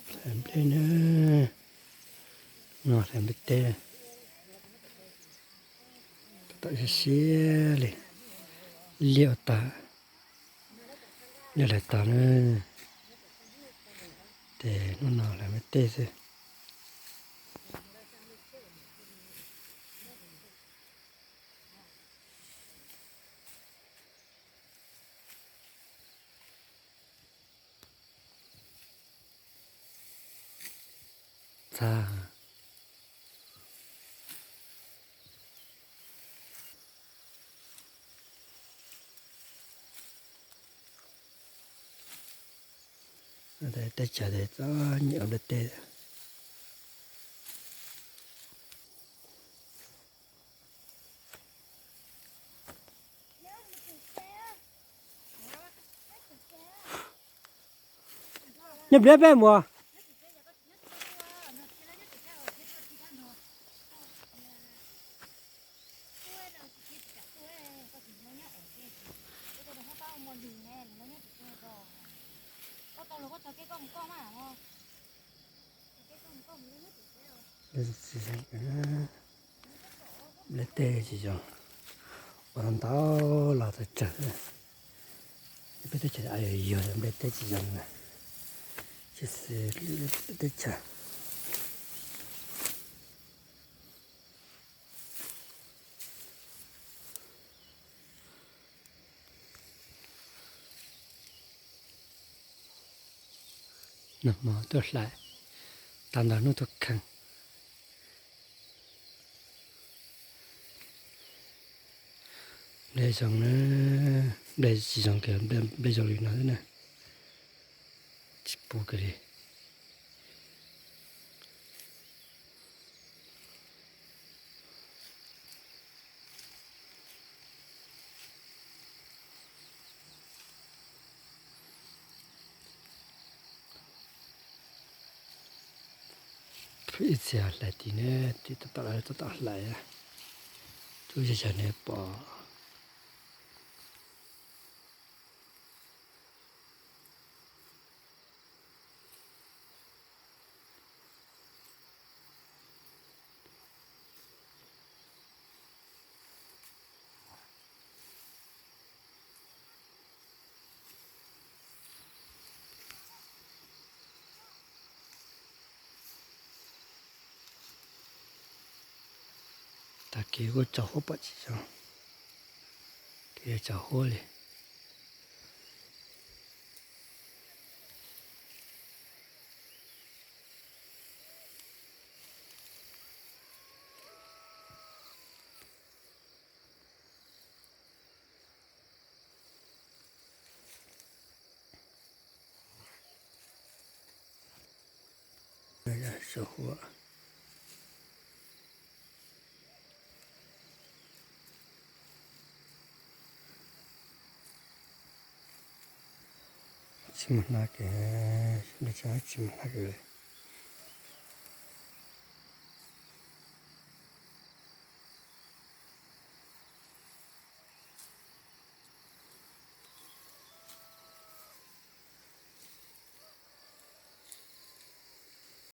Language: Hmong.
Hlais nplej na, no hlais nplej teb, tab tom siab siab li, liaj ua tas, liaj hlais tas na, ces hnub no hlais nplej teb xwb. Txag. Teb chaws txom nyem ua nplej teb. Nyob pliab peb mus. Nplej teb tsis zoo, ua ntau los txog tsawg. Peb teb chaws yuag yuag nplej teb tsis zoo na, tsis xws peb teb chaws. Nag hmo tuaj hlais, tag nrho hnub tuaj kheej. Nplej zoo na, nplej tsis zoo kiag, nplej zoo li no xwb na, tsis pub kiag li. Ib txhia hlais tim ne, tim tab tom lawv tab tom hlais, tub zej zog ne pom. Tag kis kuj tsaus huab pom tsis zoo, kev tsaus huab li. Saum huab. Tsis muaj hnab kiag, tsis muaj hnab kiag li.